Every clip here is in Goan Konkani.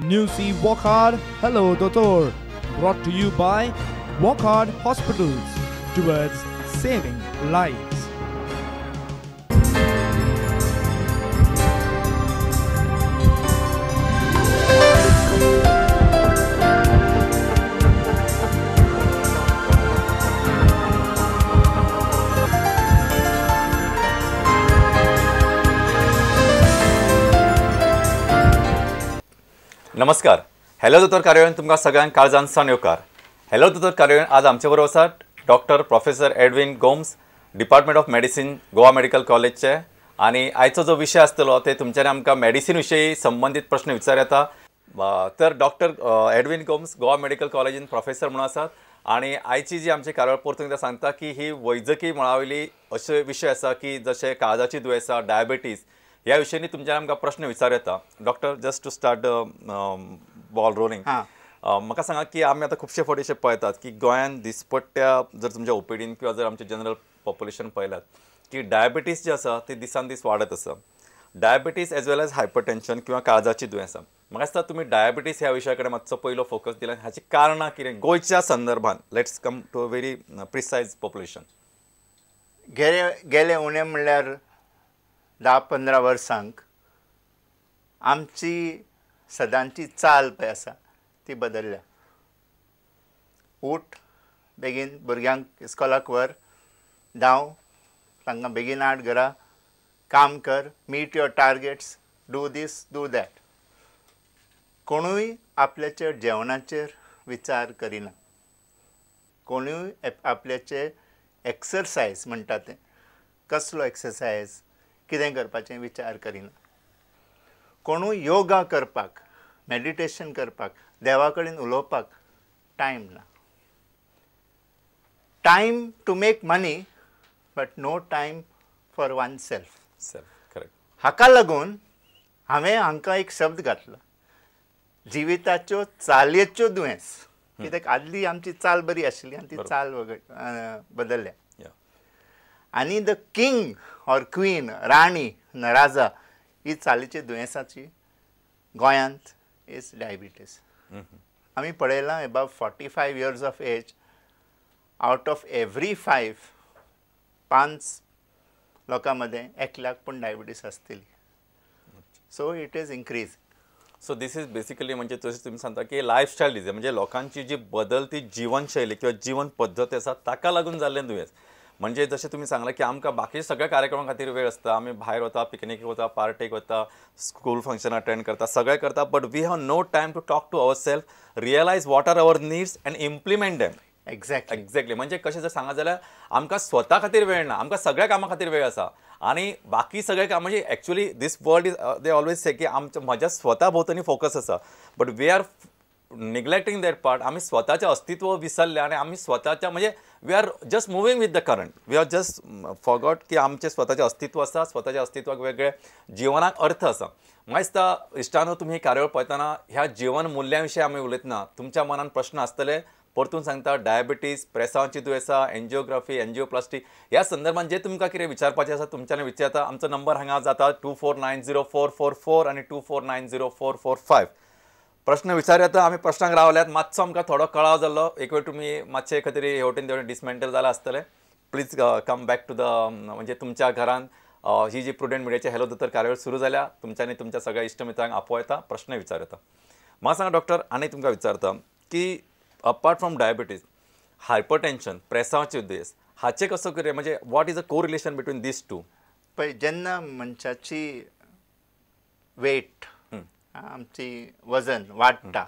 New C Wockhardt Hello Dotor, brought to you by Wockhardt Hospitals, towards saving lives. नमस्कार, हॅलो दोतोर कार्यावळीन तुमकां सगळ्यांक काळजान सावन येवकार. हॅलो दोतोर कार्यावळीन आज आमचे बरोबर आसात doctor professor Edwin Gomes, department of medicine, Goa medical कॉलेजचे. आनी आयचो जो विशय आसतलो ते तुमच्यानी आमकां मेडिसीन विशयी संबंदीत प्रश्न विचार येता. तर doctor Edwin Gomes Goa medical कॉलेजीन प्रोफेसर म्हणून आसात आनी आयची जी आमची कार्यावळ परतून एकदां सांगता की ही वैजकी मळावयली अशे विशय आसा की जशे काळजाची दुयेंसां, डायबिटीज ह्या विशयांनी तुमच्यान आमकां प्रश्न विचार येता. Doctor, just to start the ball rolling, म्हाका सांगा की आमी आतां खुबशे फावटी अशें पळयतात की गोंयांत दिसपट्ट्या जर तुमच्या ओपीडीन किंवा जर आमचें जनरल पॉप्युलेशन पळयल्यात की डायबिटीज जी आसा ती दिसान दीस वाडत आसा. Diabetes as well as hypertension किंवा काळजाची दुयेंसां. म्हाका दिसता तुमी डायबिटीज ह्या विशया कडेन मातसो पयलो फोकस दिला, हाची कारणां कितें गोंयच्या संदर्भात? Let's come to a very precise population. गेले उणें म्हणल्यार 10-15 वर्सांक आमची सदांची चाल पळय आसा ती बदलल्या. उठ बेगीन, भुरग्यांक इस्कॉलाक व्हर, धांव, तांकां बेगीन हाड घरा, काम कर, meet your targets, do this do that. कोणूय आपल्याचेर जेवणाचेर विचार करिना, कोणूय आपल्याचे एक्सरसायज म्हणटा तें कसलो एक्सरसायज कितें करपाचें विचार करिना, कोणूय योगा करपाक, मेडिटेशन करपाक, देवा कडेन उलोवपाक टायम ना. Time to make money but no time for one self. Correct. हाका लागून हांवें हांकां एक शब्द घातला, जिविताच्यो चालयेच्यो दुयेंस. कित्याक आदली आमची चाल बरी आशिल्ली आनी ती चाल बदलल्या. आनी the king or queen, राणी राजा, ही चालीच्या दुयेंसाची गोंयांत is diabetes. आमी पळयलां above 45 years of age out of every 5 लोकां मदें एकल्याक पूण डायबिटीज आसतली. So it is increase. So this is basically म्हणजे तशें तुमी सांगता की लायफस्टायल डिजीज, म्हणजे लोकांची जी बदलती जिवनशैली किंवा जिवन पद्दत आसा ताका लागून जाल्लें दुयेंस. म्हणजे जशें तुमी सांगलां की आमकां बाकी सगळ्या कार्यक्रमा खातीर वेळ आसता, आमी भायर वता, पिकनीक वता, पार्टेक वता, स्कूल फंक्शन अटेंड करता, सगळें करता, but we have no time to talk to our self, realise what are our needs and implement them. Exactly exactly. म्हणजे कशें जर सांगा जाल्यार आमकां स्वता खातीर वेळ ना, आमकां सगळ्या कामां खातीर वेळ आसा आनी बाकी सगळे काम म्हणजे actually this world is they always say की आमच्या म्हज्या स्वता भोंवतणी फोकस आसा, but we are neglecting that part. आमी स्वताचें अस्तित्व विसरले आनी आमी स्वताच्या म्हणजे we are just moving with the current, we are just forgot की आमचें स्वताचें अस्तित्व आसा, स्वताच्या अस्तित्वाक वेगळे जिवनाक अर्थ आसा. म्हाका दिसता इश्टानो, तुमी ही कार्यावळ पळयतना ह्या जिवन मुल्यां विशीं आमी उलयतना तुमच्या मनान प्रश्न आसतले. परतून सांगता, डायबिटीज, प्रेसांची दुयेंसां, एन्जियोग्राफी, एन्जियोप्लास्टी ह्या संदर्भात जे तुमकां कितें विचारपाचें आसा तुमच्यान विचारता. आमचो नंबर हांगा जाता 2490444 आनी 2490445. प्रश्न विचार येता, आमी प्रश्नांक रावल्यात. मातसो आमकां थोडो कळाव जाल्लो, एक वेळ तुमी मातशे खंय तरी हे वटेन तेवटेन डिसमेंटल जालां आसतलें. Please come back to the म्हणजे तुमच्या घरान ही जी प्रुडंट मिडियाची हॅलो दोतोर कार्यावळ सुरू जाल्या, तुमच्यांनी तुमच्या सगळ्या इश्ट मित्रांक आपोवं येता, प्रश्न विचार येता. म्हाका सांगा डॉक्टर, आनी तुमकां विचारता की अपार्ट फ्रॉम डायबिटीज, हायपरटेन्शन, प्रेसांचे दुयेंस हाचें कसो कितें म्हणजे what is a correlation between these two? पळय, जेन्ना मनशाची वेट, आमची वजन वाडटा,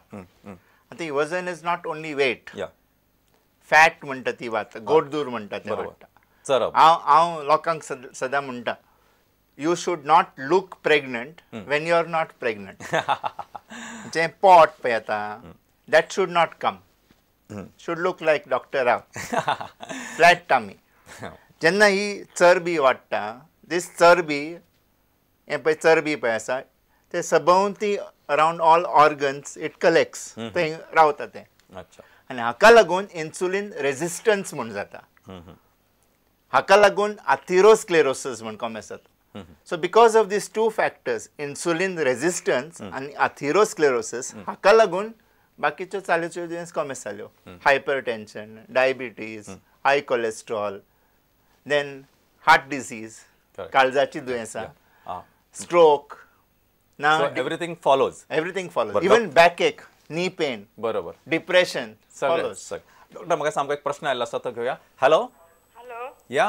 आतां वजन is not only weight, fat म्हणटा ती वाडटा, गोडदूर म्हणटा तें वाडटा. हांव लोकांक सदां म्हणटा, you should not look pregnant when you are not pregnant. जें पोट पळय आतां, that should not come, should look like doctor Rao, flat tummy. जेन्ना ही चरबी वाडटा, दीस चरबी हें पळय चरबी पळय आसा ते सभोंवती around all organs it collects, थंय रावता तें. आनी हाका लागून इन्सुलीन रेजिस्टन्स म्हूण जाता. हाका लागून आथिरोस्क्लेरोसिस म्हूण कॉमेस जाता. So because of these two factors, insulin resistance आनी अथिरोस्क्लेरोसिस, हाका लागून बाकीच्यो चालीच्यो दुयेंस कमी जाल्यो. Hypertension, diabetes, high cholesterol, then heart disease, काळजाची दुयेंसां, स्ट्रोक ना, everything follows. Everything follows, even backache, knee pain, बरोबर, डिप्रेशन फॉलोज. डॉक्टर म्हाका सामको एक प्रश्न आयिल्लो आसा तो घेवया. हॅलो. हॅलो. या.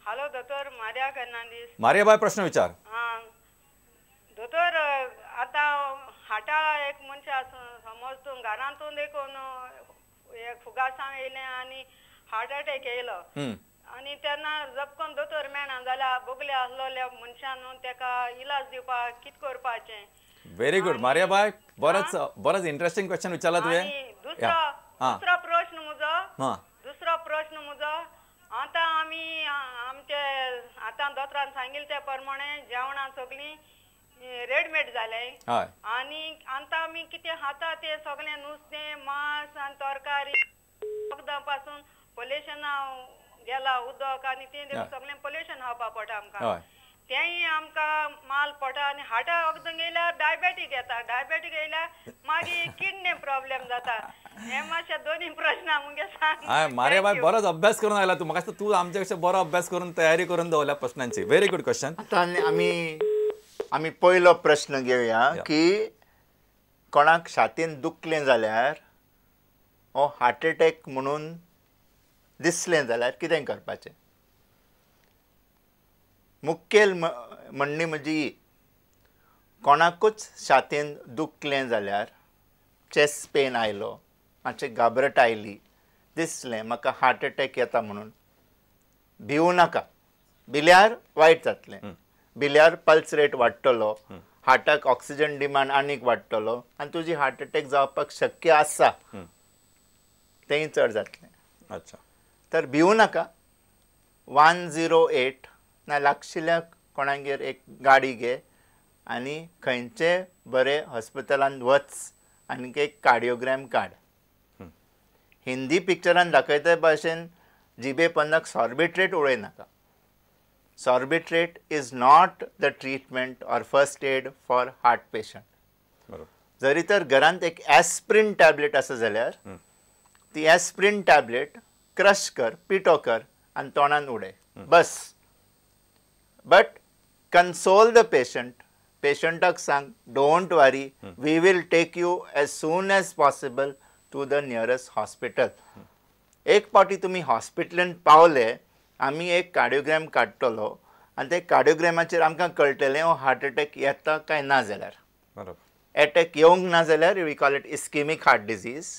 हॅलो दोतोर, मारिया फेर्नांदीस. मारिया बाय, प्रश्न विचार. दोतोर, आतां हाटा एक मनशां समज तूं घरांतून देखून एक फुगासांव येयलें आनी हार्ट अटॅक येयलो आनी तेन्ना जपकोन दोतोर मेळना जाल्यार बोगले आसलोल्या मनशान न्हू तेका इलाज दिवपाक कितें करपाचें? व्हेरी गुड मारिया बाय, बरंच बरंच इंटरेस्टिंग क्वेश्चन विचारला तुवें. दुसरो प्रश्न म्हजो, दुसरो प्रश्न म्हजो, आतां आमी आमचे आतां दोतोरान सांगिल्लें ते प्रमाणे जेवणां सगळीं रेडमेड जालें आनी आतां आमी कितें खाता तें सगळें नुस्तें, मांस आनी तरकारी वखदां पासून पोल्युशना गेला उदक आनी तें सगळें पोल्युशन खावपा पडटा आमकां, तेंय आमकां माल पडटा आनी हार्टा वखदां गेल्यार डायबेटीक येता, डायबेटीक येयल्यार मागीर किडनी प्रॉब्लेम जाता. हे मातशे दोनी प्रश्न मुगे सांग. मारिया बाय, बरोच अभ्यास करून आयला तूं. म्हाका तूं आमच्या पेक्षा बरो अभ्यास करून तयारी करून दवरल्या प्रश्नांची. Very good question. आतां आमी पयलो प्रश्न घेवया की कोणाक छातीन दुखलें जाल्यार हो हार्ट अटॅक म्हणून दिसलें जाल्यार कितें करपाचें? मुखेल म्हणणी म्हजी ही, कोणाकूच छातीन दुखलें जाल्यार, चेस्ट पेन आयलो, मातशें घाबरट आयली, दिसलें म्हाका हार्ट अटॅक येता म्हणून, भिवू नाका. भिल्यार वायट जातलें, भिल्यार पल्स रेट वाडटलो, हार्टाक ऑक्सिजन डिमांड आनीक वाडटलो आनी तुजी हार्ट अटॅक जावपाक शक्य आसा, तेंय चड जातलें. अच्छा, तर भिवू नाका. 108 ना लागशिल्ल्या कोणागेर एक गाडी घे आनी खंयचे बरे हॉस्पिटलांत वच आनी एक कार्डियोग्राम काड. हिंदी पिक्चरान दाखयता भाशेन जिबे पंदाक सॉर्बिट्रेट उडय नाका. Sorbitrate is not the treatment or first aid for heart patient. जरी तर घरांत एक ॲस्प्रीन टॅबलेट आसा जाल्यार ती ॲस्प्रीन टॅबलेट क्रश कर, पिठो कर आनी तोंडान उडय, बस. But console the patient. पेशंटाक सांग, don't worry, we will take you as soon as possible to the nearest hospital. एक पावटी तुमी हॉस्पिटलांत पावले, आमी एक कार्डियोग्राम काडटलो आनी ते कार्डियोग्रामाचेर आमकां कळटलें हो हार्ट अटॅक येता काय ना जाल्यार. अटॅक येवंक ना जाल्यार we call it ischaemic heart disease.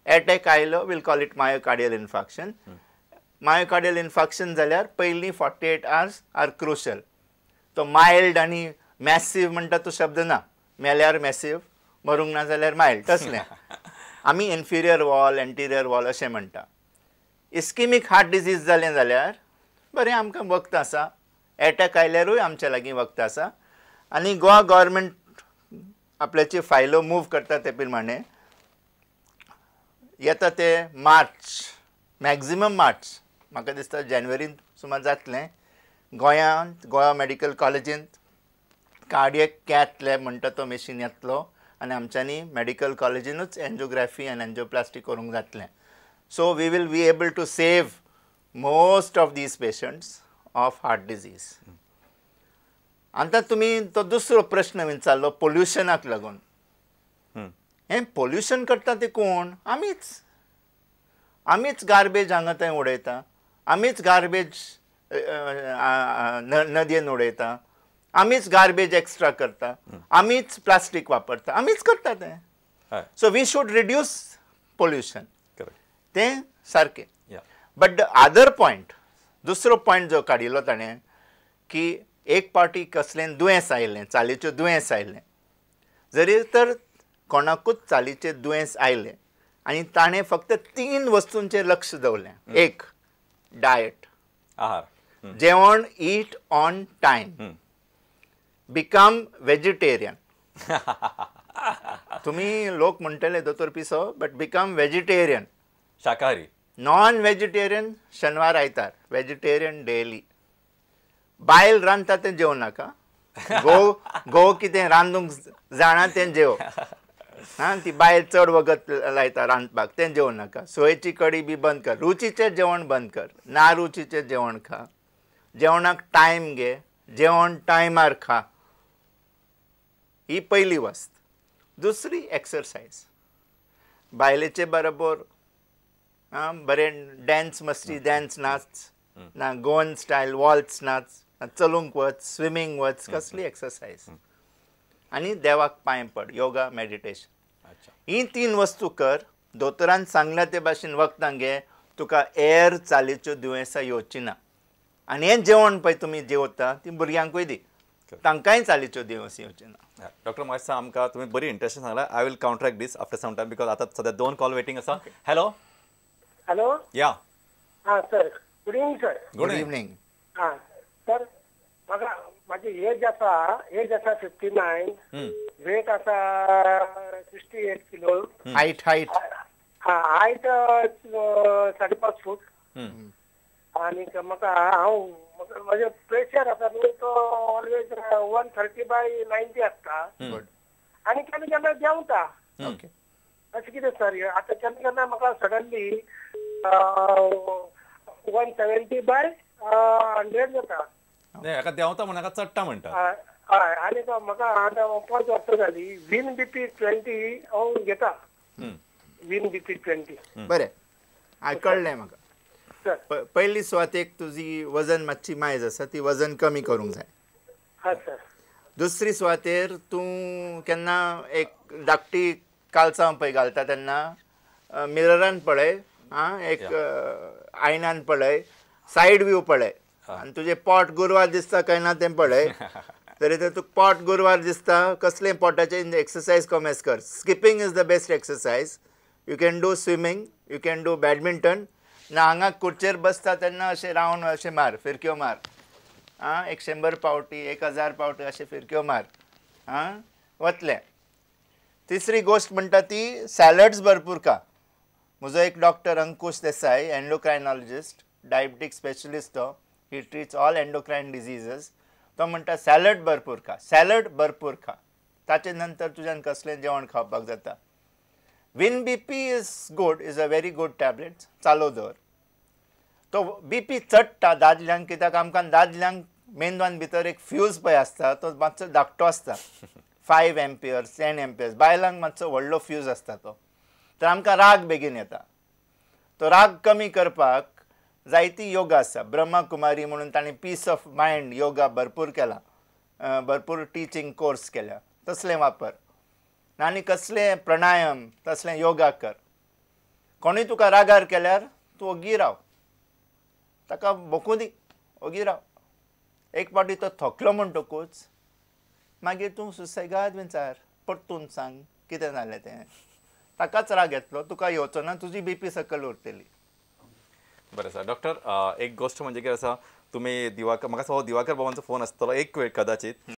Attack आयलो we'll call it myocardial infarction. Myocardial infarction जाल्यार पयलीं 48 आवर्स are crucial. तो मायल्ड आनी मॅसीव म्हणटा तो शब्द ना, मेल्यार मॅसीव, मरूंक ना जाल्यार मायल्ड, तसलें आमी इन्फिरियर वॉल, एंटिरियर वॉल अशें म्हणटा. इस्किमीक हार्ट डिजीज जालें जाल्यार बरें आमकां वखद आसा, एटॅक आयल्यारूय आमच्या लागीं वखद आसा आनी गोवा गव्हर्मेंट आपल्याची फायलो मूव करता ते प्रमाणे येता ते मार्च, मॅक्झिमम मार्च, म्हाका दिसता जानेवारींत सुमार जातलें, गोंयांत गोवा मेडिकल कॉलेजींत कार्डियक कॅथ लॅब म्हणटा तो मशीन येतलो आनी आमच्यांनी मेडिकल कॉलेजीनूच एन्जियोग्राफी आनी एन्जियोप्लास्टी करूंक जातलें. So we will be able to save most of these patients of heart disease. आतां तुमी तो दुसरो प्रश्न विचारलो पोल्युशनाक लागून. हें पोल्युशन करता ते कोण? आमीच. आमीच गार्बेज हांगा थंय उडयता, आमीच गार्बेज नदयेन उडयता, आमीच गार्बेज एक्स्ट्रा करता, आमीच प्लास्टीक वापरता, आमीच करता तें. So we should reduce pollution, तें सारकें. बट the other point, दुसरो पॉयंट जो काडिल्लो ताणें की एक पावटी कसलें दुयेंस आयलें, चालीचें दुयेंस आयलें, जरी तर कोणाकूच चालीचें दुयेंस आयलें आनी ताणें फक्त 3 वस्तूंचेर लक्ष दवरलें. एक, डायट, आहार, जेवण, eat on time, become vegetarian. तुमी लोक म्हणटले दोतोर पिसो, बट बिकम वेजिटेरियन, शाकाहारी, नॉन वेजिटेरियन शनिवार आयतार, वेजिटेरियन डेली. बायल रांदता तें जेवं नाका, घोव घोव कितें रांदूंक जाणा तें जेव. आं, ती बायल चड वगत लायता रांदपाक तें जेवं नाका. सोयेची कडी बी बंद कर, रुचीचें जेवण बंद कर, ना रुचीचें जेवण खा. जेवणाक टायम घे, जेवण टायमार खा. ही पयली वस्त. दुसरी एक्सरसायज. बायलेचे बरोबर बरें डॅन्स, मस्ती डॅन्स नाच ना, गोवन स्टायल वॉल्स नाच, चलूंक वच, स्विमींग वच, कसली एक्सरसायज. आनी देवाक पांय पड, योगा, मेडिटेशन. ही 3 वस्तू कर. दोतोरान सांगल्या ते भाशेन वखदां घे, तुका एर चालीच्यो दुयेंसां येवची ना. आनी हें जेवण पळय तुमी जेवता ती भुरग्यांकूय दी, तांकांय चालीच्यो दुयेंसां येवची ना. डॉक्टर मातशें आमकां तुमी बरी इंट्रस्टिंग सांगला. I will counteract this after some time because आतां सद्या 2 कॉल वेटींग आसा. हॅलो. हॅलो. या. हां sir, good evening sir. Good evening. हां सर, म्हाका म्हाजी एज आसा, एज आसा 59, वेट आसा 68 किलो. हायट? हायट हां, हायट 5.5 फूट. आनी म्हाका हांव म्हजें प्रेशर आसा न्हू तो ऑलवेज 130/90 आसता. आनी केन्ना केन्ना देंवता. ओके. अशें कितें सर, आतां केन्ना केन्ना म्हाका सडनली 170/100 जाता. हाका देंवता म्हण हाका चडटा म्हणटा. हय. आनी म्हाका आतां 5 वर्सां जाली वीन बीपी 20 हांव घेता. वीन बीपी 20. बरें, कळ्ळें म्हाका. पयली सुवातेक तुजी वजन मातशी मायज आसा, ती वजन कमी करूंक जाय. हां सर. दुसरी सुवातेर तूं केन्ना एक धाकटी कालसांव पळय घालता तेन्ना मिररान पळय, आं, एक आयनान पळय, सायड व्यू पळय, आनी तुजें पोट गुरवार दिसता काय ना तें पळय. तरी तर तुका पोट गुरवार दिसता, कसलें पोटाचें एक्सरसायज कॉमेस कर. Skipping is the best exercise. You can do swimming, you can do badminton. ना हांगा खुर्चेर बसता तेन्ना अशें रावंड अशें मार, फिरक्यो मार. आं, 100 पावटी, 1000 पावटी अशें फिरक्यो मार. आं, वतलें. तिसरी गोश्ट म्हणटा ती सॅलड्स भरपूर खा. म्हजो एक doctor Ankush Desai, endocrinologist, diabetic specialist तो, he treats all endocrine diseases. तो म्हणटा सॅलड भरपूर खा, सॅलड भरपूर खा. ताचे नंतर तुज्यान कसलें जेवण खावपाक जाता. Win BP is good, is a very good tablet, चालू दवर. तो बीपी चडटा दादल्यांक कित्याक आमकां दादल्यांक मेंदवान भितर एक फ्यूज पळय आसता, तो मातसो धाकटो आसता, 5 एम्पियर्स, 10 एम्पियर्स. बायलांक मातसो व्हडलो फ्यूज आसता तो. तर आमकां राग बेगीन येता. तो राग कमी करपाक जायती योगा आसा. ब्रह्मा कुमारी म्हणून ताणें पीस ऑफ मायंड योगा भरपूर केला, भरपूर टिचींग कोर्स केल्या, तसलें वापर. आनी कसलें प्राणायाम, तसलें योगा कर. कोणूय तुका रागार केल्यार तूं ओगी राव, ताका भोकूं दी, ओगी राव. एक फावटी तो थकलो म्हणटकूच मागीर तूं सुसेगाद विचार, परतून सांग कितें जालें तें. ताकाच राग येतलो, तुका येवचो ना, तुजी बीपी सकयल उरतली. बरें सर. डॉक्टर, एक गोश्ट म्हणजे कितें आसा, तुमी दिवाकर, म्हाका दिवाकर बाबांचो फोन आसतलो एक वेळ कदाचित.